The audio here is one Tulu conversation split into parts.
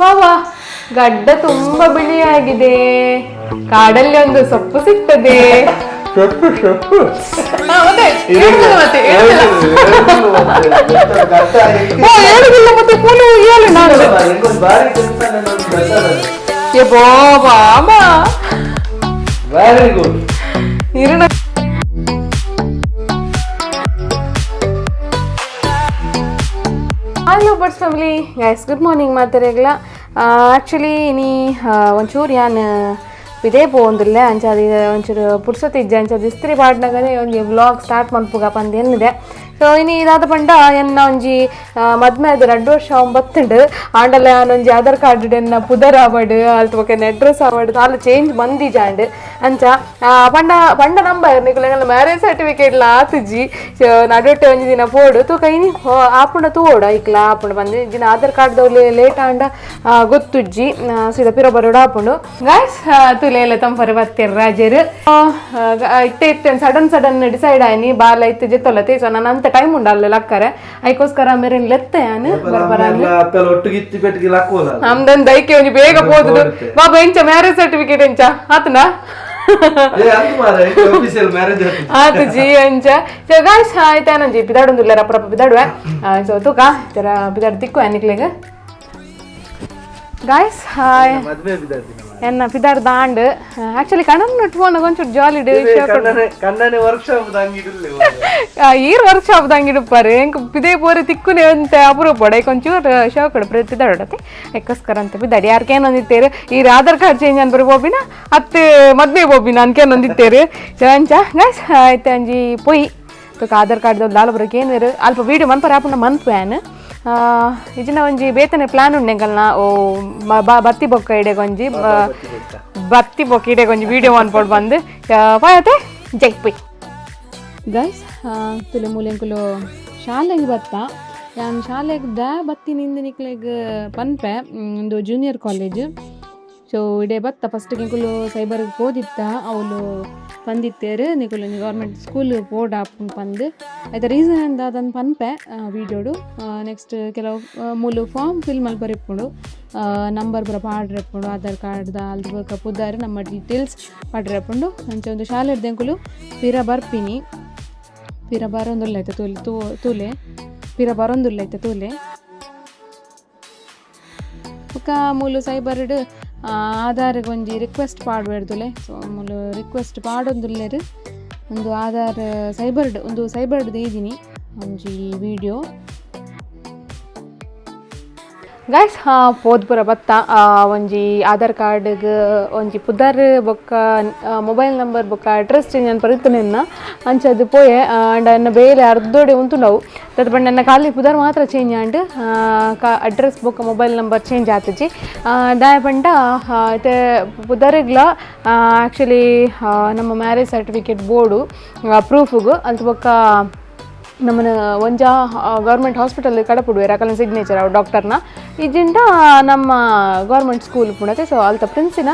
ವಾ ವಾ, ಗಡ್ಡ ತುಂಬಾ ಬಿಳಿಯಾಗಿದೆ. ಕಾಡಲ್ಲಿ ಒಂದು ಸೊಪ್ಪು ಸಿಗ್ತದೆ. ಸೊಪ್ಪು ಸೊಪ್ಪು. ಹಾ, ಮತ್ತೆ ಹೇಳುದಿಲ್ಲ, ಮತ್ತೆ ಹೇಳುದಿಲ್ಲ. ಓ, ಹೇಳುದಿಲ್ಲ ಮತ್ತೆ ಕೂಲು ಹೇಳು ನಾನು. ಏ ಬಾಬಾ. Very good. ಇರಣ. Hello birds family, guys, good morning. ಮಾತಾಡಗ್ಲ actually ನೀ ಒಂಚೂರು ಯಾನ್ ಇದೇ ಪೋಂದಿಲ್ಲ ಅಂಚಾದ ಒಂಚೂರು ಪುರ್ಸೊತ್ತು ಇಜ್ಜ. ಅಂಚಾದ ಇಸ್ತ್ರಿ ಪಾಡ್ನಾಗನೇ ಒಂಜಿ ವ್ಲಾಗ್ ಸ್ಟಾರ್ಟ್ ಮನ್ಪುಗ ಪಂದ್ ಎನ್ನಿದೆ. ಸೊ ಇನಿ ಇದಾದ ಪಂಡ ಎನ್ನ ಒಂಜಿ ಮದ್ಮೆ ಆದ್ 2 ವರ್ಷ ಬತ್ತುಂಡು. ಆಂಡಲ ಯಾನ್ ಒಂಜಿ ಆಧಾರ್ ಕಾರ್ಡ್ ಎನ್ನ ಪುದರ್ ಆವಡ್, ಅಲ್ತ ಬೊಕ ಎನ್ನ ಅಡ್ರೆಸ್ ಆವಡ್, ದಾಲ ಚೇಂಜ್ ಮಂದಿಜಾಂಡ್. ಅಂಚ ಪಂಡ ಪಂಡ ನಂಬರ್ ನಿಕುಲು ಎಂಕಲ್ನ ಮ್ಯಾರೇಜ್ ಸರ್ಟಿಫಿಕೇಟ್ ಲ ಆತುಜಿ. ಸೊ ನಡುಟೆ ಒಂಜಿ ದಿನ ಪೋಡು ತೂಕ. ಇನಿ ಆಪುಂಡ ತೂವೊಡು, ಐಕ್ಲ ಆಪುಂಡು ಪಂದ್. ದಿನ ಆಧಾರ್ ಕಾರ್ಡ್ ದವ್ಲು ಲೇಟ್ ಆಂಡ ಗೊತ್ತುಜ್ಜಿ, ಸೀದಾ ಪಿರ ಬರೋಡು ಆಪುಂಡು. ಗಾಯ್ಸ್, ತುಲೇಲ ತಂಪರೆ ಬತ್ತೆರ್ ರಾಜೆರ್. ಇತ್ತೆ ಇತ್ತೆ sudden sudden decide ಆಯ್ನಿ. ಬಾಲ ಇತ್ತೆ ಜೆತ್ತೊಲತೆ. ಸೊ ನನ್ನ ಅಂತ ಟೈಮ್ ಉಂಡು ಅಲ್ಲ ಲಕ್ಕರೆ, ಐಕೋಸ್ಕರ ಮೇರೆನ್ ಲೆತ್ತ ಯಾನ್ ಬರ್ಬರ. ಒಟ್ಟಿಗೆ ಇತ್ತಿ ಪೆಟ್ಟಿಗೆ ಲಕ್ಕೋಲ. ನಮ್ದೊಂದು ದೈಕೆ ಒಂಜಿ ಬೇಗ ಪೋದುದು. ಬಾಬಾ, ಎಂಚ ಮ್ಯಾರೇಜ್ ಸರ್ಟಿಫಿಕೇಟ್ ಎಂಚ ಆತನಾ? ಏ ಅಂದು ಮಾರ್ರೆ, ಅಫಿಷಿಯಲ್ ಮ್ಯಾರೇಜ್. ಆತು ಜಿ ಅಂಚ. ಸೊ ಗಾಯ್ಸ್, ಆಯ್ತಾ, ನಂಜಿ ಪಿದಾಡೊಂದುಲ್ಲೆರ್, ಅಪ್ರಪ್ಪ ಪಿದಾಡುವೆ. ಸೊ ತೂಕ, ಈ ಥರ ಪಿದಾಡ್ ತಿಕ್ಕು ನಿಕ್ಲೆಗ್ ಗಾಯ್ಸ್. ಹಾಯ್. ಮದ್ವೆ ಬಿದ್ದಾಡ್ತೀನಿ. ಎನ್ನ ಪಿದಾಡ್ ದಾಂಡ್. ಆಕ್ಚುಲಿ ಕಣ್ಣನ್ ಫೋನ್ ಒಂಚೂರು ಜಾಲಿ. ಕಣ್ಣನೆ ಕಣ್ಣನೆ ವರ್ಕ್ಶಾಪ್ ದಂಗಿಡುಲ್ಲೆ. ಈರ್ ವರ್ಕ್ ಶಾಪ್ ದಂಗಿಡುಪ್ಪಾರು. ಎಂಕ್ ಪಿದೆ ಪೋರೆ ತಿಕ್ಕುನೆ ಅಂತ ಅಪರೂಪ. ಒಂಚೂರು ಶೋಕಡು ಪಿದಾಡತ್ತೆ, ಎಕ್ಕೋಸ್ಕರ ಅಂತ ಪಿದಾಡಿ. ಯಾರ್ಕೇನೊಂದಿತ್ತೇರು, ಈ ಆಧಾರ್ ಕಾರ್ಡ್ ಚೇಂಜ್ ಅನ್ಬರು ಬೋಬಿನ ಅತ್ತೆ ಮದ್ವೆ ಬೋಬಿನ ಅನ್ಕೇನೊಂದಿತ್ತೇರು. ಸೊ ಅಂಚ ಗಾಯ್ಸ್, ಆಯ್ತು, ಅಂಜಿ ಪೊಯ್ ತುಕ. ಆಧಾರ್ ಕಾರ್ಡ್ ದಾಲ ಬರೋಕೆ ಏನು ಅಲ್ಪ ವೀಡಿಯೋ ಮನ್ಪರ ಆಪುಂಡ ಮನ್ಪು ಯಾನ್. ಇಜಿನ ಒಂಜಿ ಬೇತನೆ ಪ್ಲಾನ್ ಉಂಡು ಎಂಕಲ್ನ. ಓ ಬತ್ತಿ ಬೊಕ್ಕ ಇಡೆಗ್ ಒಂಜಿ ಬತ್ತಿ ಬೊಕ್ಕ ಇಡೆಗ್ ಒಂಜಿ ವೀಡಿಯೋ ಮನ್ಪೊಡು ಬಂದು ಪಾಯತೆ. ಜೈ ಪೊಯ್ ಗೈಸ್. ತುಲೆ ಮೂಲೆಂಕುಲು ಶಾಲೆಗೆ ಬತ್ತ. ಯಾನ್ ಶಾಲೆಗ್ ದ ಬತ್ತಿ ನಿಂದ ನಿಕ್ಲೆಗ್ ಪನ್ಪೆ. ಉಂದು junior college. So ಇಡೆ ಬತ್ತ. ಫಸ್ಟ್ ಎಂಕುಲು ಸೈಬರ್ಗೆ ಪೋದಿತ್ತ. ಅವಳು ಪಂದಿತ್ತೇರು, ನಿಕುಲು ಗೌರ್ಮೆಂಟ್ ಸ್ಕೂಲ್ ಪೋಡ ಪಂದ್. ಐತ ರೀಸನ್ ಎಂದ ಅದನ್ನು ಪನ್ಪೆ ವೀಡಿಯೋಡು. ನೆಕ್ಸ್ಟ್ ಕೆಲವು ಮೂಲು ಫಾರ್ಮ್ ಫಿಲ್ ಮಲ್ಪರೆ ಇಪ್ಪುಂಡು. ನಂಬರ್ ಪೂರ ಪಾಡ್ರೆ ಇಪ್ಪುಂಡು, ಆಧಾರ್ ಕಾರ್ಡ್ದ ಅಲ್ದ ಬೊಕ ಪುದರ್, ನಮ್ಮ ಡೀಟೇಲ್ಸ್ ಪಾಡ್ರೆ ಇಪ್ಪುಂಡು. ಅಂಚ ಒಂದು ಶಾಲೆಡ್ದ್ ಎಂಕುಲು ಪಿರ ಬರ್ಪಿನಿ. ಪಿರ ಬರೊಂದುಲ್ಲ ಐತೆ ತೂಲೆ ತೂಲೆ, ಪಿರ ಬರೊಂದುಲ್ಲ ಐತೆ ತೂಲೆ. ಬೊಕ ಮೂಲು ಸೈಬರ್ಡ್ ಆಧಾರ್ಗ್ ಒಂಜಿ ರಿಕ್ವೆಸ್ಟ್ ಪಾಡ್ಬೇಡ್ದುಲೆ. ಸೊ ಮೂಲು ರಿಕ್ವೆಸ್ಟ್ ಪಾಡೊಂದುಲ್ಲೆರ್. ಒಂದು ಆಧಾರ್ ಸೈಬರ್ಡ್, ಒಂದು ಸೈಬರ್ಡ್ ದೀದಿನಿ ಒಂಜಿ ವೀಡಿಯೋ. ಗೈಸ್, ಪೋದ್ ಪೂರ ಬತ್ತ. ಒಂಜಿ ಆಧಾರ್ ಕಾರ್ಡ್ಗ್ ಒಂಜಿ ಪುದರ್ ಬೊಕ್ಕ ಮೊಬೈಲ್ ನಂಬರ್ ಬೊಕ್ಕ ಅಡ್ರೆಸ್ ಚೇಂಜ್ ಅನ್ಪರ ಇತ್ತುನೆನ್ನ. ಅಂಚ ಅದು ಪೋಯೆ. ಆಂಡ ಎನ್ನ ಬೇಲೆ ಅರ್ಧೋಡೆ ಉಂತುಂಡವು. ತತ್ ಪಂಡ ಎನ್ನ ಖಾಲಿ ಪುದರ್ ಮಾತ್ರ ಚೇಂಜ್ ಆಂಡ್, ಅಡ್ರೆಸ್ ಬೊಕ್ಕ mobile number change ಆತುಜಿ. ದಾಯೆ ಪಂಡ ಇತ್ತೆ ಪುದರ್ಗ್ಲ ಆ್ಯಕ್ಚುಲಿ ನಮ್ಮ ಮ್ಯಾರೇಜ್ ಸರ್ಟಿಫಿಕೇಟ್ ಬೋಡು ಪ್ರೂಫ್ಗು. ಅಲ್ತ ಬೊಕ್ಕ ನಮ್ಮನ ಒಂಜ ಗೌರ್ಮೆಂಟ್ ಹಾಸ್ಪಿಟಲ್ ಕಡಪುಡುವೆರ್, ಅಕಲ್ನ ಸಿಗ್ನೇಚರ್ ಅವು ಡಾಕ್ಟರ್ನ. ಇಜ್ಜಿಂಡ ನಮ್ಮ ಗೌರ್ಮೆಂಟ್ ಸ್ಕೂಲ್ ಪುಣತೆ. ಸೊ ಅಲ್ತ ಪ್ರಿನ್ಸಿನ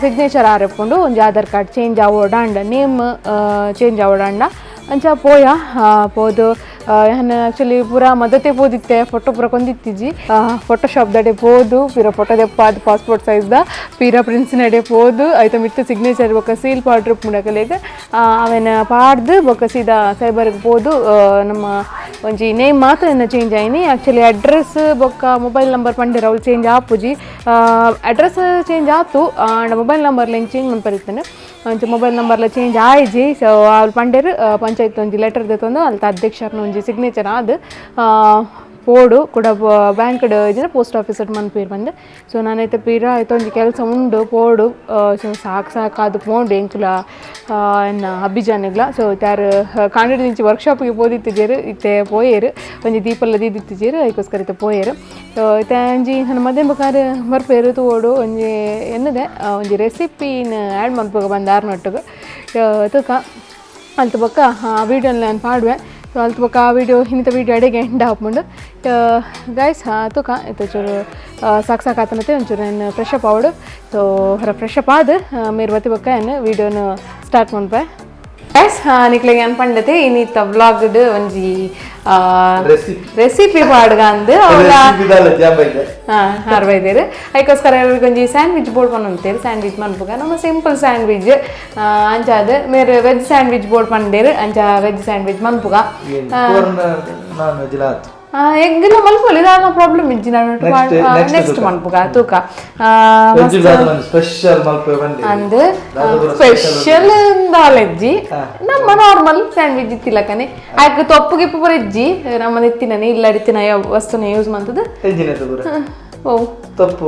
ಸಿಗ್ನೇಚರ್ ಆರೆಪ್ಪುಂಡು ಒಂಜಿ ಆಧಾರ್ ಕಾರ್ಡ್ ಚೇಂಜ್ ಆವೋಡಾಂಡ, ನೇಮ್ ಚೇಂಜ್ ಆವೋಡಾಂಡ. ಅಂಚ ಪೋಯ. ಪೋದು ಯಾನ್ ಆ್ಯಕ್ಚುಲಿ ಪೂರ ಮದತೆ ಪೋದಿತ್ತೆ. ಫೋಟೋ ಪೂರ ಕೊಂದಿತ್ತಿಜಿ. ಫೋಟೋಶಾಪ್ ದಡೆ ಪೋದು ಪಿರ ಫೋಟೋ ದೆಪ್ಪಾದ್ ಪಾಸ್ಪೋರ್ಟ್ ಸೈಜ್ದ ಪಿರ ಪ್ರಿನ್ಸಿನಡೆ ಪೋದು ಐತ ಮಿತ್ತು ಸಿಗ್ನೇಚರ್ ಬೊಕ್ಕ ಸೀಲ್ ಪಾಡ್ರ್ ಉಪ್ಪುಂಡಕಲೆಗ್ ಅವೆನ ಪಾಡ್ದು ಬೊಕ್ಕ ಸೀದಾ ಸೈಬರ್ಗೆ ಪೋದು ನಮ್ಮ ಒಂಜಿ ನೇಮ್ ಮಾತ್ರ ಎನ್ನ ಚೇಂಜ್ ಆಯ್ನಿ. ಆ್ಯಕ್ಚುಲಿ ಅಡ್ರೆಸ್ ಬೊಕ್ಕ ಮೊಬೈಲ್ ನಂಬರ್ ಪಂಡೆರ್ ಅವ್ಲು ಚೇಂಜ್ ಆಪುಜಿ. ಅಡ್ರೆಸ್ ಚೇಂಜ್ ಆತು, ಆಂಡ ಮೊಬೈಲ್ ನಂಬರ್ಲ ಚೇಂಜ್ ಮನ್ಪರಿತ್ತೇನೆ. ಅಂಚ ಮೊಬೈಲ್ ನಂಬರ್ಲ ಚೇಂಜ್ ಆಯ್ಜಿ. ಸೊ ಅವ್ಲು ಪಂಡೆರ್, ಪಂಚಾಯತ್ ಒಂಜಿ ಲೆಟರ್ ದೆತ್ತೊಂದು ಅಲ್ತ ಅಧ್ಯಕ್ಷರ್ನ ಒಂಜಿ ಸಿಗ್ನೇಚರ್ ಆದ್ ಪೋಡು, ಕುಡ ಬ್ಯಾಂಕ್ಡ್ ಇಜ್ಜಿಂಡ ಪೋಸ್ಟ್ ಆಫೀಸ್ ಮನ್ಪುವೆರ್ ಪಂದ್. ಸೊ ನಾನೈತೆ ಪಿರ ಐತ ಒಂಜಿ ಕೆಲಸ ಉಂಡು, ಪೋಡು. ಸೊ ಸಾಕು ಸಾಕಾದ್ ಪೋಂಡು ಎಂಕುಲ ಎನ್ನ ಅಭಿಜಾನಿಗ್ಲ. ಸೊ ಇತ್ತಾರು ಕಾಂಡೆಡ್ ವರ್ಕ್ಶಾಪಿಗೆ ಪೋದಿತ್ತಿಜೆರ್, ಇತ್ತೆ ಪೋಯೆರ್. ಒಂಜಿ ದೀಪಲ್ಲ ದೀದಿತ್ತಿಜೆರ್, ಐಕೋಸ್ಕರ ಇತ್ತೆ ಪೋಯೆರ್. ಸೊ ಇತ್ತೆ ಒಂಜಿ ನನ್ನ ಮಧ್ಯಮ ಬೊಕಾರ್ ಬರ್ಪೇರು ತೂವೊಡು. ಒಂಜಿ ಎನ್ನದೆ ಒಂಜಿ ರೆಸಿಪಿನ್ ಆ್ಯಡ್ ಮನ್ಪುಗ ಬಂದ ಆರ್ನೊಟ್ಟುಗು ತೂಕ. ಅಲ್ತ ಬೊಕ್ಕ ವೀಡಿಯೋನ ನಾನು ಪಾಡುವೆ. ಸೊ ಅಲ್ತ ಬೊಕ್ಕ ಆ ವೀಡಿಯೋ ಇನ್ನಿತ ವೀಡಿಯೋ ಅಡೆಗೆ ಎಂಡ್ ಆಪುಂಡು ಗೈಸ್. ತೂಕ, ಇತ್ತೆ ಚೂರು ಸಾಕು ಸಾಕು ಆತನತೆ. ಒಂಚೂರು ನಾನು ಫ್ರೆಶ್ ಅಪ್ ಆವಡು. ಸೊ ಹೊರ ಫ್ರೆಶ್ ಅಪ್ ಆದ್ ಮೇರ್ ಬತ್ತಿ ಬೊಕ್ಕ ಏನು ವೀಡಿಯೋನ ಸ್ಟಾರ್ಟ್ ಮನ್ಪೆ. ಗೈಸ್, ನಿಕ್ಲೆಗ್ ಯಾನ್ ಪಂಡತೆ, ಇನ್ನಿತ್ತ ವ್ಲಾಗ್ಡ್ ಒಂಜಿ Recipe ಪಾಡ್ಗಂದು ಅವಳ ಅರವೈದೇರು ಅದಕ್ಕೋಸ್ಕರ ಒಂಜಿ ಸ್ಯಾಂಡ್ವಿಚ್ ಬೋರ್ಡ್ ಪನ್ನೊಂತೇರು ಸ್ಯಾಂಡ್ವಿಚ್ ಮನ್ಪುಗ ನಮ್ಮ ಸಿಂಪಲ್ ಸ್ಯಾಂಡ್ವಿಚ್ ಅಂಚಾದ ಮೇರೆ veg sandwich board ಪಂಡೇರು ಅಂಚ ವೆಜ್ ಸ್ಯಾಂಡ್ವಿಚ್ ಮನ್ಪುಗ ಎಗ್ಗಿಲ್ಲ ಮಲ್ಪೊಲಿ ದಾನ ಪ್ರಾಬ್ಲಮ್ ಇಜ್ಜಿ ನಾನು ನೆಕ್ಸ್ಟ್ ಮನ್ಪುಗ ತೂಕ ಅಂದ್ ಸ್ಪೆಷಲ್ ದಾಲೆಜ್ಜಿ ನಮ್ಮ ನಾರ್ಮಲ್ ಸ್ಯಾಂಡ್ವಿಚ್ ಇತ್ತಿಲ್ಲಕನೆ ಆಯ್ಕೆ ತೊಪ್ಪು ಗಿಪ್ಪು ಪೂರ ಇಜ್ಜಿ ನಮ್ಮ ಎತ್ತಿನ ಇಲ್ಲ ಅಡಿತಿನ ವಸ್ತುನ ಯೂಸ್ ಮಾಡ್ತದ ಓ ತಪ್ಪು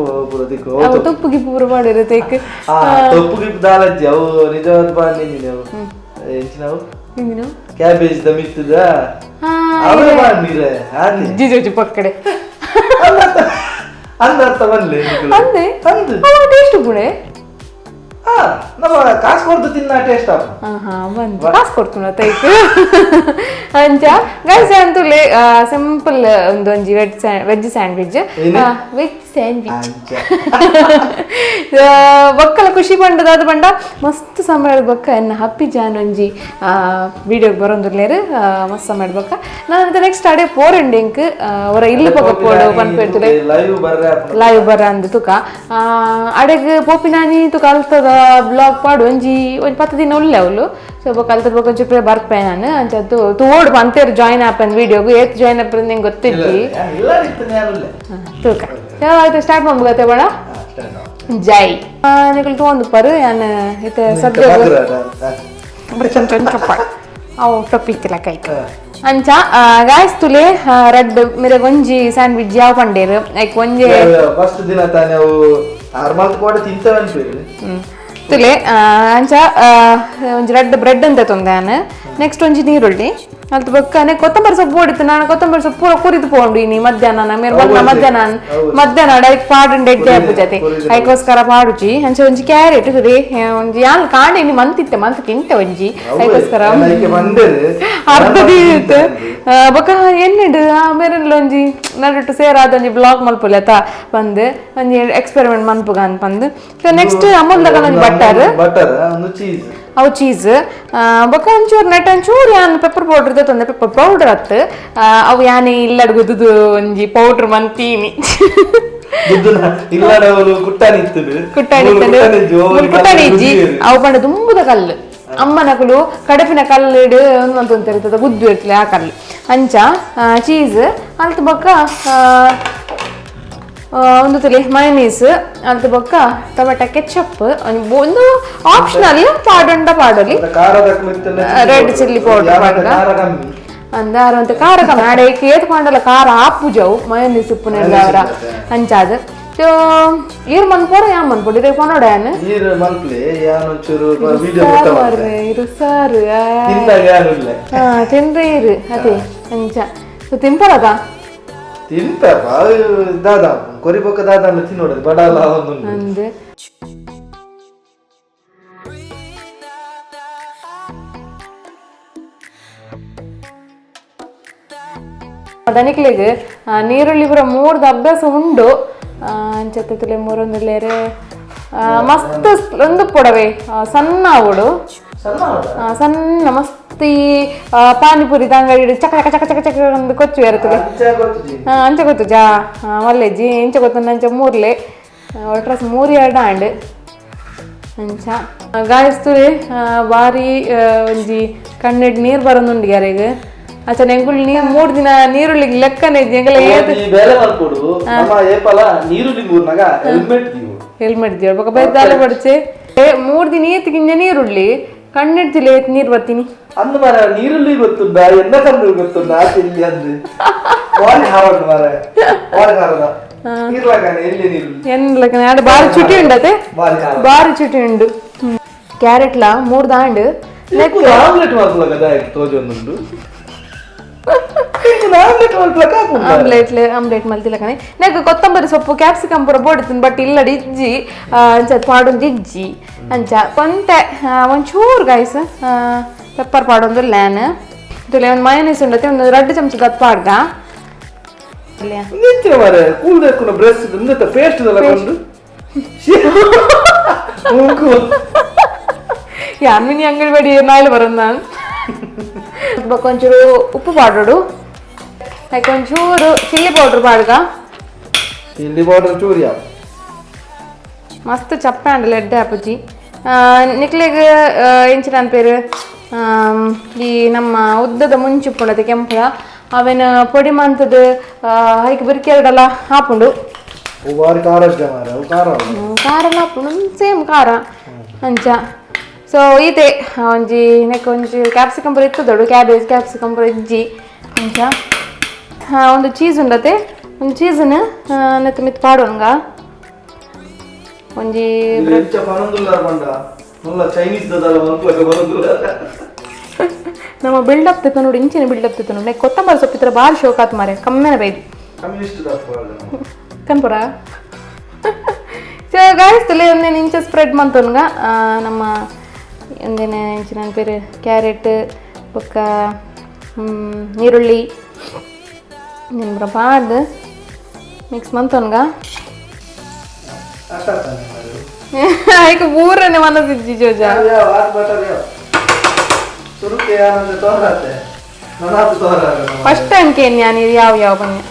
ಅವು ತೊಪ್ಪು ಗಿಪ್ಪು ಪೂರ ಮಾಡಿರುತ್ತೆ ತೊಪ್ಪು ಗಿಪ್ಪು ದಾಲಜ್ಜಿ ಅವು ನಿಜವಾದ ಬಾಂಡಿನಿ ಅವು ಎಂಚಿನವು ಕ್ಯಾಬೇಜ್ the ಮಿತ್ತದ ಅವೇ ಬಾಂಡಿರೆ ಜಿಜೋಜಿ ಪಕ್ಕಡೆ ಅಂದ ಅರ್ಥ ಬನ್ಲಿ ಅಂದೆ ಅಂದು ಟೇಸ್ಟ್ ಗುಣೆ ನಮ್ಮ ಕಾಸು ಕೊಡ್ತು ತಿನ್ನ ಟೇಸ್ಟ್ ಬಂದು ಕಾಸು ಕೊಡ್ತು ತೈಕ್ ಅಂಚ ಗೈಸ್ ಅಂತುಲೆ ಸಿಂಪಲ್ ಒಂದು ಒಂಜಿ veg sandwich veg sandwich ಬೊಕ್ಕಲ ಖುಷಿ ಪಂಡದ ಅದು ಪಂಡ ಮಸ್ತ್ ಸಮಯ ಬೊಕ್ಕ ಎನ್ನ ಹಪ್ಪಿ ಜಾನ್ ಒಂಜಿ ವಿಡಿಯೋಗೆ ಬರೋಂದುರ್ಲೇರು ಮಸ್ತ್ ಸಮಯ ಬೊಕ್ಕ ನಾನು ನೆಕ್ಸ್ಟ್ ಅಡೆ ಪೋರಂಡಿ ಇಂಕ್ ಅವರ ಇಲ್ಲು ಪಕ್ಕ ಪೋಡು ಪನ್ಪೇರ್ತುಲೆ ಲೈವ್ ಬರ್ರ ಅಂದು ತುಕ ಅಡೆಗ್ ಪೋಪಿನಾನಿ ತುಕ ಅಲ್ತದ ಬ್ಲಾಗ್ ಪಾಡು ಒಂಜಿ ಒಂಜಿ 10 ದಿನ ಒಳ್ಳೆ ಅವಳು ಸೊ ಬೊಕ್ಕ ಅಲ್ತದ ಬೊಕ್ಕ ಒಂಚೂರು ಬರ್ಪೆ ನಾನು ಅಂಚದ್ದು ತೋಡು ಪಂತೇರು ಜಾಯಿನ್ ಆಪನ್ ವಿಡಿಯೋಗು ಏತ್ ಜಾಯಿನ್ ಆಪನ್ ನಿಂಗೆ ಗೊತ್ತಿದ್ದಿ ತೂಕ ಆಯ್ತು ಸ್ಟಾರ್ಟ್ ಮಾಡ್ಬೋಗತ್ತೆ ಬೇಡ ಜೈ ನಿಕಲ್ ತಗೊಂಡು ಪರು ಯಾನ್ ಇತ್ತೆ ಸದ್ಯ ಅವು ಟೊಪ್ಪಿತ್ತಿಲ್ಲ ಕೈ ಅಂಚ ಗಾಯ್ಸ್ ತುಲೆ ರೆಡ್ ಮೇರೆ ಒಂಜಿ ಸ್ಯಾಂಡ್ವಿಚ್ ಯಾವ ಪಂಡೇರು ಲೈಕ್ ಒಂಜಿ ಫಸ್ಟ್ ದಿನ ತಾನೆ ಅವು ಆರ್ಮಲ್ತ್ ಕೂಡ ತಿಂತವೆ ಅನ್ಪೇರು ತುಲೆ ಅಂಚ ಒಂಜಿ ರೆಡ್ ಬ್ರೆಡ್ ಅಂತ ತೊಂದೆ ನೆಕ್ಸ್ಟ್ ಒಂಜಿ ನೀರುಳ್ಳಿ ಅಲ್ತ ಬೊಕ್ಕನೆ ಕೊತ್ತಂಬರಿ ಸೊಪ್ಪು ಹೊಡಿತು ನಾನು ಕೊತ್ತಂಬರಿ ಸೊಪ್ಪು ಪೂರ ಕುರಿತು ಪೋಂಡು ಇನಿ ಮಧ್ಯಾಹ್ನ ಮೇರೆ ಬನ್ನ ಮಧ್ಯಾಹ್ನ ಮಧ್ಯಾಹ್ನ ಡೈರೆಕ್ಟ್ ಪಾಡುಂಡು ಎಡ್ಡೆ ಆಪುಜತೆ ಐಕೋಸ್ಕರ ಪಾಡುಜಿ ಅಂಚ ಒಂಜಿ ಕ್ಯಾರೆಟ್ ತುಲೆ ಒಂಜಿ ಯಾನ್ ಕಾಂಡೆ ಇನಿ ಮಂತಿತ್ತೆ ಮಂತ್ ತಿಂತೆ ಒಂಜಿ ಐಕೋಸ್ಕರ ಅರ್ಧ ದೀತ್ ಬೊಕ್ಕ ಎಣ್ಣೆಡು ಆಮೇಲೆ ಒಂಜಿ ನಡುಟು ಸೇರಾದ ಒಂಜಿ ಬ್ಲಾಗ್ ಮಲ್ಪೊಲಿ ಅತ್ತ ಬಂದು ಒಂಜಿ ಎಕ್ಸ್ಪೆರಿಮೆಂಟ್ ಮನ್ಪುಗ ಅಂತ ಬಂದು ಸೊ ನೆಕ್ಸ್ಟ್ ಅಮೂಲ್ ದಗ ಒಂಜಿ ಬಟರ್ ಬಟರ್ ಒಂದು ಚೀಸ್ ಅವು ಚೀಸ್ ಬೊಕ್ಕ ಒಂಚೂರು ನೆಟ್ ಒಂಚೂರು ಯಾನ್ ಪೆಪ್ಪರ್ ಪೌಡರ್ ತೊಂದೆ ಪೆಪ್ಪರ್ ಪೌಡರ್ ಅತ್ತು ಅವು ಯಾನೆ ಇಲ್ಲಡ್ ಗುದ್ದುದು ಒಂಜಿ ಪೌಡರ್ ಮಂತೀನಿ ಕುಟ್ಟಾಣಿ ಇಜ್ಜಿ ಅವು ಪಂಡ ದುಂಬುದ ಕಲ್ಲು ಅಮ್ಮನಕುಲು ಕಡಪಿನ ಕಲ್ಲು ಒಂದೊಂದು ಇರ್ತದೆ ಗುದ್ದು ಇರ್ತದೆ ಆ ಕಲ್ಲು ಅಂಚ ಚೀಸ್ ಅಲ್ತ ಬೊಕ್ಕ ಒಂದು ತುಲಿ ಮಯನೀಸ್ ಅಲ್ತ ಬೊಕ್ಕ ಟೊಮೆಟೊ ಕೆಚಪ್ ಒಂದು ಆಪ್ಷನಲ್ ಪಾಡುಂಡ ಪಾಡಲಿ red chilli powder ಪಾಡುಗ ಅಂದ ಅಂತ ಖಾರ ಕಮ್ಮಿ ಆಡೆ ಏತ್ ಪಾಂಡಲ ಖಾರ ಆಪುಜವು ಮಯನೀಸ್ ಉಪ್ಪುನೆಲ್ಲ ಅಂಚಾದ ಸೊ ಈರ್ ಮನ್ಪೋಡ ಯಾ ಮನ್ಪೋಡು ಇದೇ ಪನೋಡ ಯಾನ್ ಈರ್ ಮನ್ಪ್ಲೆ ಯಾನ್ ಒಂಚೂರು ವಿಡಿಯೋ ಇರು ಸಾರು ತಿಂದ್ರೆ ಇರು ಅದೇ ಅಂಚ ಸೊ ತಿಂಪರದ ತಿಂತಪ್ಪ ದಾದಾ ಕೊರಿಬೊಕ್ಕ ದಾದಾ ತಿನ್ನೋಡದು ಬಡಲ ಒಂದು ಅಂದೆ ದನಿಕ್ಲೆಗ್ ನೀರುಳ್ಳಿ ಪೂರ ಮೂರ್ದ ಅಭ್ಯಾಸ ಉಂಡು ಅಂಚತ್ತೆ ತುಲೆ ಮೂರೊಂದುಲ್ಲೇರೆ ಮಸ್ತ್ ಒಂದು ಪೊಡವೆ ಸಣ್ಣ ಅವಡು ಸಣ್ಣ ಮಸ್ತಿ ಪಾನಿಪುರಿ ದಂಗಡಿ ಚಕ ಚಕ ಚಕ ಚಕ ಚಕ ಒಂದು ಕೊಚ್ಚು ಇರ್ತದೆ ಅಂಚ ಗೊತ್ತು ಜಾ ಮಲ್ಲೆಜ್ಜಿ ಇಂಚ ಗೊತ್ತು ಅಂಚ ಮೂರ್ಲೆ ಒಟ್ರಸ್ ಮೂರು ಎರಡು ಆಂಡ್ ಅಂಚ ಗಾಯಸ್ತುರಿ ಬಾರಿ ಒಂಜಿ ಕಣ್ಣೆಡ್ ನೀರು ಬರೋದುಂಡು ಯಾರಿಗ ಅಚ್ಚ ಎಂಗುಲ್ ನೀರು 3 ದಿನ ನೀರುಳ್ಳಿಗೆ ಲೆಕ್ಕನೆ ಎಂಗಲ ಬೇಲೆ ಮಲ್ಪೊಡು ನಮ್ಮ ಏಪಲ ನೀರುಳ್ಳಿ ಮೂರ್ನಾಗ ಹೆಲ್ಮೆಟ್ ದಿವು ಹೆಲ್ಮೆಟ್ ದಿವು ಬೊಕ ಬೈದಾಲ ಬಡ್ಚೆ 3 ದಿನ ಏತ್ ಗಿಂಜ ನೀರುಳ್ಳಿ ಕಣ್ಣೆಡ್ತಿಲ್ಲ ಏತ್ ನೀರು ಬರ್ತೀನಿ ಅಂದು ಮಾರ ನೀರುಳ್ಳಿ ಗೊತ್ತುಂಡ ಎನ್ನ ಕಣ್ಣು ಗೊತ್ತುಂಡ ಆಚೆ ಇಲ್ಲಿ ಅಂದು ಬಾರಿ ಹಾರಡ್ ಮಾರ ಬಾರಿ ಹಾರದ ಇರ್ಲಕನೆ ಎಲ್ಲಿ ನೀರುಳ್ಳಿ ಎನ್ಲಕನೆ ಆಡ ಬಾರಿ ಚುಟಿ ಉಂಡತೆ ಬಾರಿ ಚುಟಿ ಉಂಡು ಕ್ಯಾರೆಟ್ಲ 3 ದಾಂಡು ಆಮ್ಲೆಟ್ ಮಲ್ಪಲಕ ದಾಯಕ್ ತೋಜೊಂದುಂಡು ಆಮ್ಲೆಟ್ ಆಮ್ಲೆಟ್ ಮಲ್ತಿಲ್ಲಕನೆ ನೆಕ್ ಕೊತ್ತಂಬರಿ ಸೊಪ್ಪು ಕ್ಯಾಪ್ಸಿಕಮ್ ಪೂರ ಬೋಡಿತೀನಿ ಬಟ್ ಇಲ್ಲಡಿ ಇಜ್ಜಿ ಅಂಚ ಪಾಡೊಂದು ಇಜ್ಜಿ ಅಂಚ ಕೊಂತೆ ಒಂಚೂರು ಗೈಸ್ ಪೆಪ್ಪರ್ ಪಾಡೊಂದು ಲ್ಯಾನ್ ತುಲೆ ಒಂದು ಮಯನೀಸ್ ಉಂಡತೆ ಒಂದು 2 ಚಮಚ ದತ್ ಪಾಡ್ಗ ಯಾನ್ ಮಿನಿ ಅಂಗಡಿ ಬಡಿ ನಾಳೆ ಬರೋದು ನಾನು ಒಂಚೂರು ಉಪ್ಪು ಪಾಡೋಡು Like ಒಂಚೂರು ಚಿಲ್ಲಿ ಪೌಡ್ರ್ ಪಾಡ್ಗ. ಚಿಲ್ಲಿ ಪೌಡರ್ ಚೂರಿಯ. ಮಸ್ತ್ ಚಪ್ಪೆ ಅಂಡಲ ಎಡ್ಡೆ ಆಪುಜಿ. ನಿಕ್ಲೆಗ್ ಎಂಚಿನ ಪೇರು ಈ ನಮ್ಮ ಉದ್ದದ ಮುಂಚಿ ಉಪ್ಪುಂಡತೆ ಕೆಂಪುದ ಅವೆನ ಪೊಡಿ ಮಂತದ ಹೈಕ್ ಬಿರ್ಕೆರಡಲ ಆಪುಂಡು. ಬಾರಿ ಖಾರ ಮಾರ, ಅವು ಖಾರ. ಖಾರಲ ಆಪುಂಡು, ಸೇಮ್ ಖಾರ ಅಂಚ. ಸೊ ಈತೆ ಒಂಜಿ ನೆಕ್ ಒಂಜಿ ಕ್ಯಾಪ್ಸಿಕಮ್ ಪೂರ ಇತ್ತು, ಕ್ಯಾಬೇಜ್ ಕ್ಯಾಪ್ಸಿಕಮ್ ಪೂರ ಇಜ್ಜಿ ಅಂಚ. ಒಂದು ಚೀಸ್ ಉಂಡತೆ, ಒಂದು ಚೀಸನ್ ನೆತ್ತ ಮಿತ್ ಪಾಡೋನ್ಗ ಒಂಜಿ. ಎಂಚ ಪನೊಂದುಲ್ಲಾರ ಪಂಡ ಮುಲ್ಲ ಚೈನೀಸ್ ದದಲ ಮನ್ಪುಲಕ ಪನೊಂದುಲ್ಲಾರ. ನಮ್ಮ ಬಿಲ್ಡಪ್ ತಿತ್ತ ನೋಡಿ, ಇಂಚಿನ ಬಿಲ್ಡಪ್ ತಿತ್ತ ನೋಡಿ. ಕೊತ್ತಂಬರಿ ಸೊಪ್ಪು ಇತ್ರ ಭಾರಿ ಶೋಕ್ ಆತು ಮಾರೆ, ಕಮ್ಮೆನ ಬೈದು. ಕಮ್ಯುನಿಸ್ಟ್ ಕನ್ಪುರ. ಸೊ ಗಾಯ್ಸ್, ತುಲೆ ಒಂದೇನು ಇಂಚ ಸ್ಪ್ರೆಡ್ ಮಂತೊನ್ಗ ನಮ್ಮ ಒಂದೇನು ಇಂಚಿನ ಪೇರು ಕ್ಯಾರೆಟ್ ಬೊಕ್ಕ ನೀರುಳ್ಳಿ ನಿಮ್ರ ಪಾಡ್ದು ಮಿಕ್ಸ್ ಮಂತೊನ್ಗ. ಐಕ ಪೂರನೆ ಮನಸ್ಸಿಜ್ಜಿ ಜೋಜ. ಫಸ್ಟ್ ಟೈಮ್ ಕೇನ್ ನಾನು ಇದು ಯಾವ ಯಾವ ಬನ್ನಿ.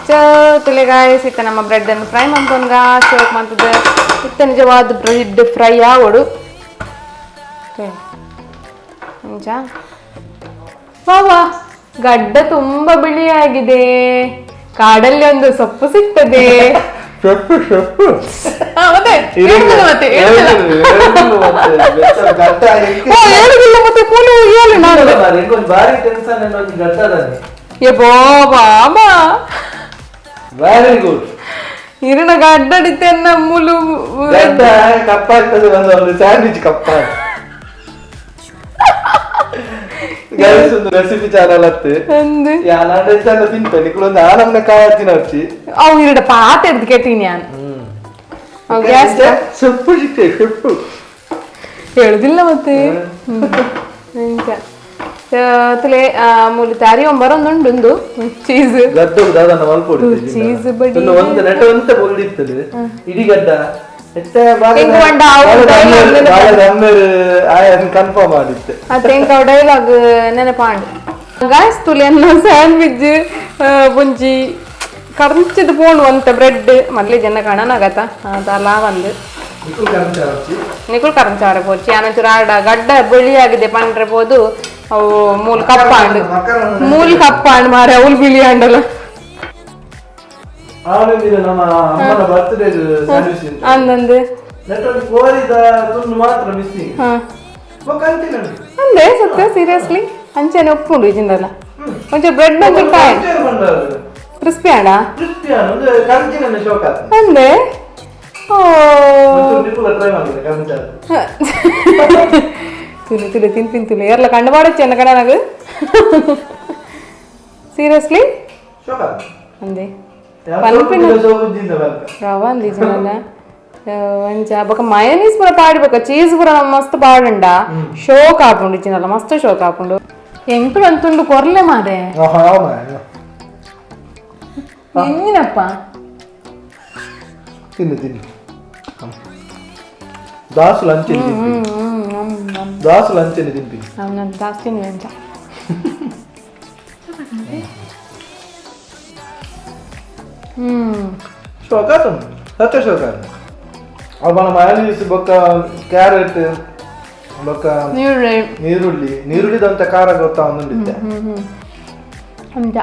ಸೊ ತುಲೆ ಗಾಯ್ಸ್, ಇತ್ತ ನಮ್ಮ ಬ್ರೆಡ್ ಅನ್ನು ಫ್ರೈ ಮಂತೊನ್ಗ ಶೋಕ್ ಮಂತದ. ಇತ್ತ ನಿಜವಾದ ಬ್ರೆಡ್ ಫ್ರೈ ಆವಡು ನಿಜ. ವಾ ವಾ, ಗಡ್ಡ ತುಂಬಾ ಬಿಳಿಯಾಗಿದೆ. ಕಾಡಲ್ಲಿ ಒಂದು ಸೊಪ್ಪು ಸಿಗ್ತದೆ. ಸೊಪ್ಪು ಸೊಪ್ಪು. ಮತ್ತೆ ಹೇಳುದಿಲ್ಲ, ಮತ್ತೆ ಹೇಳುದಿಲ್ಲ. ಓ, ಹೇಳುದಿಲ್ಲ ಮತ್ತೆ ಕೂಲು ಹೇಳು ನಾನು. ಬಾರಿ ಟೆನ್ಷನ್ ಗಟ್ಟದಾನೆ. ಯಬ್ಬೋ ಬಾಬಾ. Very good. ಇರಣ ಗಡ್ಡಡಿತೆನ್ನ ಮುಲು. ಗಡ್ಡ ಕಪ್ಪಾಗ್ತದೆ, ಒಂದು ಒಂದು ಸ್ಯಾಂಡ್ವಿಚ್ ಕಪ್ಪ. ಗೈಸ್, ಒಂದು ರೆಸಿಪಿ ಚಾನಲ್ ಅತ್ತೆ. എന്ത് ಯಾನಾಂಡ ಇತ್ತಲ್ಲ ತಿಂತೆ ನಿಕ್ಕುಲೊಂದು ಆನಂದ ಕಾಯ ತಿನ್ನೊಚ್ಚಿ. ಅವು ಇರಡ ಪಾತ ಎಡ್ದು ಕೇಟೀನಿ ನಾನು. ಅವು ಗ್ಯಾಸ್ ಸೊಪ್ಪು ಸಿಕ್ತೆ ಸೊಪ್ಪು. ಹೇಳುದಿಲ್ಲ ಮತ್ತೆ ಎಂಚ ತುಲೆ ಮೂಲಿ ತಾರಿ ಬರೊಂದುಂಡು ಚೀಸ್. ಗಡ್ಡ ದಾದನ ಮಲ್ಪೊಡು. ಚೀಸ್ ಬಡಿ. ಒಂದು ನೆಟ ಒಂತ ಬೊಲ್ದಿತ್ತದು ಇಡೀ ಗಡ್ಡ. ಎಂಕ್ ಪಂಡ ಅವು dialogue confirm ಆದಿತ್ತೆ. ಅತ್ತೆ ಎಂಕ್ ಅವು ಡೈಲಾಗ್ ನೆನಪಾಂಡ್. ಗಾಯ್ಸ್, ತುಲೆ ಅನ್ನ ಸ್ಯಾಂಡ್ವಿಚ್ ಒಂಜಿ ಕರ್ಂಚದ ಪೋಣು ಅಂತ ಬ್ರೆಡ್ ಮಲ್ಲೆ ಜನ ಕಾಣನಾಗತ್ತ ಅದಲ್ಲ ಒಂದು. ನಿಕುಲ್ ಕರಂಚಾರ ಪೋಚಿ ಆನಂಚೂರು ಆಡ ಗಡ್ಡ ಬಿಳಿಯಾಗಿದೆ ಪಂಡ್ರೆ ಪೋದು ಅವು ಮೂಲು ಕಪ್ಪಾಂಡ್, ಮೂಲು ಕಪ್ಪಾಂಡ್ ಮಾರೆ, ಅವ್ಲು ಬಿಳಿ ಆಂಡಲ. ಆವೊಂದಿನ ನಮ್ಮ ಅಮ್ಮನ ಬರ್ತ್ಡೇ ಸ್ಯಾಂಡ್ವಿಚ್ ಅಂದಂದು. ನೆಟ್ಟೊಂದು ಕೋರಿದ ತುಂಡು ಮಾತ್ರ ಮಿಸ್ಸಿಂಗ್. ಅಂದೆ ಸತ್ಯ, ಸೀರಿಯಸ್ಲಿ ಅಂಚೆನೆ ಉಪ್ಪುಂಡು ಇಜಿಂದಲ್ಲ ಒಂಚೂರು ಬ್ರೆಡ್ ಒಂಚೂರು ಕಾಯಿ ಕ್ರಿಸ್ಪಿ ಆಂಡ. ಕ್ರಿಸ್ಪಿ ಒಂದು ಕಂಚಿನ ಶೋಕ್ ಆತ. ಅಂದೆ ಓ. ಟ್ರೈ ಮಾಡಿದೆ ಕಂಚಾರ. ತುಲಿ ತುಲಿ ತಿನ್ ತುಲಿ ಎರ್ಲ ಕಂಡು ಮಾಡಚ್ಚಿ ಎನ್ನ ಕಡೆ ನನಗೆ ಸೀರಿಯಸ್ಲಿ. ಶೋಕ್ ಆತ. ಅಂದೆ ಪನ್ಪಿನ ರವ ಅಂದಿಜಿನಲ್ಲ ಒಂಚ ಬೊಕ ಮಯನೀಸ್ ಪೂರ ಪಾಡ್ಬೇಕ, ಚೀಸ್ ಪೂರ ಮಸ್ತ್ ಪಾಡುಂಡ ಶೋಕ್ ಆಪುಂಡು ಇಜ್ಜಿನಲ್ಲ, ಮಸ್ತ್ ಶೋಕ್ ಆಪುಂಡು. ಎಂಕುಲು ಒಂದು ತುಂಡು ಕೊರ್ಲೆ ಮಾರೆ. ಎಂಜಿನಪ್ಪ. ತಿನ್ನು ತಿನ್ನು, ದಾಸು ಲಂಚ್ ತಿನ್ಪಿ, ದಾಸು ಲಂಚ್ ತಿನ್ಪಿ. ನಾನು ಜಾಸ್ತಿ ಅಂಚ. ಶೋಕ್ ಆತು, ಸತ್ಯ ಶೋಕ್ ಆತು. ಅವನ ಮಯನೀಸ್ ಬೊಕ್ಕ ಕ್ಯಾರೆಟ್ ಬೊಕ್ಕ ನೀರುಳ್ಳಿ. ನೀರುಳ್ಳಿ, ನೀರುಳ್ಳಿದಂತ ಖಾರ ಗೊತ್ತಾ ಒಂದುಂಡಿತ್ತೆ. ಅಂಚ.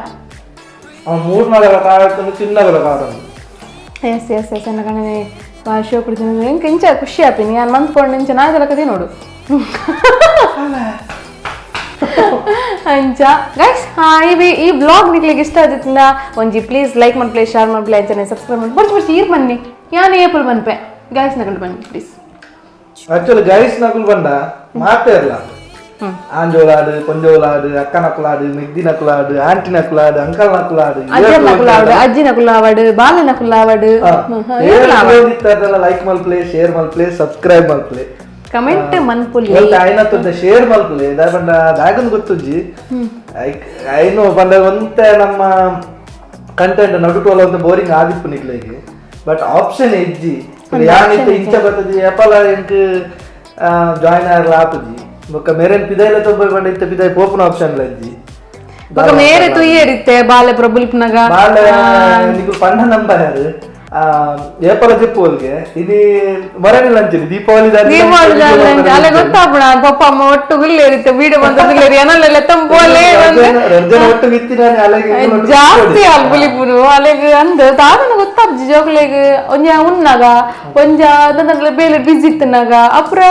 ಅವ ಮೂರು ನಾಲ್ಕು ಖಾರ ಇತ್ತು, ಚಿನ್ನಗಲ ಖಾರ ಉಂಟು. S S S, ಎನ್ನ ಕಣನೆ ಶೋ ಕುಡಿತೀನಿ. ಎಂಕ್ ಇಂಚ ಖುಷಿ ಆಪಿನಿ ನಾನು ಮಂತ್ಕೊಂಡು ಇಂಚ ನಾಯ್ದಲಕ ನೋಡು ಅಂಚ. ಗೈಸ್, ಈ ಬ್ಲಾಗ್ ನಿಕ್ಲಿಗೆ ಇಷ್ಟ ಆದಿತ್ತಿಂದ ಒಂಜಿ ಪ್ಲೀಸ್ ಲೈಕ್ ಮನ್ಪ್ಲೆ, ಶೇರ್ ಮನ್ಪ್ಲೆ, ಅಂಚನೆ ಸಬ್ಸ್ಕ್ರೈಬ್ ಮಾಡಿ. ಬರ್ಚ್ ಬರ್ಚ್ ಈರ್ ಬನ್ನಿ, ಯಾನ್ ಏಪಲ್ ಬನ್ಪೆ ಗೈಸ್ ನಕಲ್ ಬನ್ನಿ please. Actually guys ನಕುಲ್ ಬಂಡ ಮಾತೇ ಇರಲ್ಲ. ಆಂಜೋಲಾಡು, ಪೊಂಜೋಲಾಡು, ಅಕ್ಕ ನಕುಲಾಡು, ಮೆಗ್ದಿ ನಕುಲಾಡು, ಆಂಟಿ ನಕುಲಾಡು, ಅಂಕಲ್ ನಕುಲಾಡು, ಅಜ್ಜ ನಕುಲಾವಡು, ಅಜ್ಜಿ ನಕುಲಾವಡು, ಬಾಲ ನಕುಲಾವಡು. ಲೈಕ್ ಮಲ್ಪ್ಲೆ, ಶೇರ್ ಮಲ್ಪ್ಲೆ, ಸಬ್ಸ್ಕ್ರೈಬ್ ಮಲ್ಪ್ಲೆ, ಕಮೆಂಟ್ ಮನ್ಪುಲಿ. ಆಯ್ನ ತೊಂದ ಶೇರ್ ಮಲ್ಪುಲೆ ದಾಯ ಪಂಡ ದಾಗಂದು ಗೊತ್ತುಜ್ಜಿ ಐನು ಪಂಡ ಒಂತೆ ನಮ್ಮ ಕಂಟೆಂಟ್ ನಡುಟೋಲ ಒಂದು ಬೋರಿಂಗ್ ಆದಿಪ್ಪು ನಿಕ್ಲೆಗ್, ಬಟ್ ಆಪ್ಷನ್ ಇಜ್ಜಿ. ಯಾನ್ ಇತ್ತೆ ಇಂಚ ಬರ್ತದೆ ಏಪಲ ಎಂಕ್ ಜಾಯ್ನ್ ಆಯರ್ಲ ಆಪುಜಿ. ಬೊಕ್ಕ ಮೆರೆನ್ ಪಿದೈಲ ತೊಂಬ ಪಂಡ ಇತ್ತೆ ಪಿದೈ ಪೋಪುನ ಆಪ್ಷನ್ ಇಜ್ಜಿ. ಬೊಕ ಮೇರೆ ತುಯ್ಯರಿತ್ತೆ ಬಾಲೆ ಪ್ರಬುಲ್ಪನಗ. ಬಾಲೆ ನಿಗು ಪಂಡ ನಂಬರ್ ಏಪಲ ಜೆಪ್ಪು ಇನಿ ಮರಣಿಲ್ಲ ಅಂಚಿನಿ ದೀಪಾವಳಿ. ದೀಪಾವಳಿ ಅಲ್ಲ ಗೊತ್ತಾಪುಣ, ಪಪ್ಪ ಅಮ್ಮ ಒಟ್ಟು ಗುಲ್ಲೇರಿತ್ತೆ, ವೀಡಿಯೋ ಬಂದ ಗುಲ್ಲೇರಿ ಏನಲ್ಲ ಬೋಲೆ. ರರ್ಜನ ಒಟ್ಟು ಬಿತ್ತಿನಾನೆ ಅಲೆಗೆ. ಜಾಸ್ತಿ ಅಲ್ ಬುಲಿಪುನು ಅಲೆಗ್ ಅಂದ್ ದಾದನ ಗೊತ್ತಾಪ್ಜಿ ಜೋಕ್ಲೆಗ್. ಒಂಜ ಉನ್ನಾಗ ಒಂಜ ದಂದಂಗ್ಲ ಬೇಲೆ ಬಿಸಿ ಇತ್ತನಾಗ ಅಪ್ರ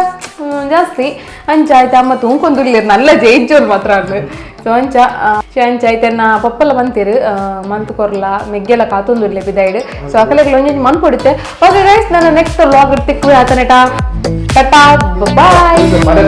ಜಾಸ್ತಿ ಅಂಚ ಆಯ್ತು. ಅಮ್ಮ ತೂಂಕೊಂದುಲ್ಲೇರು ನಲ್ಲ ಜಯಿಚೋರು ಮಾತ್ರ ಅಲ್ಲು. ಸೊ ಅಂಚ ಅಂಚ ಐತೆನ್ನ ಪಪ್ಪಲ ಬಂತೀರು ಮಂತ್ ಕೊರ್ಲ ಮೆಗ್ಗೆಲ ಕಾತೊಂದುಲ್ಲೆ ಬಿದಾಯ್ಡ್. ಸೊ ಅಕಲೆಗ್ ಒಂಜೊಂಜಿ ಮನ್ ಕೊಡುತ್ತೆ. ಓಕೆ ಗೈಸ್, ನಾನು ನೆಕ್ಸ್ಟ್ ವ್ಲಾಗ್ ತಿಕ್ಕುವೆ. ಆತನೇಟ, ಟಾಟಾ, ಬಾಯ್. ಮನೆ.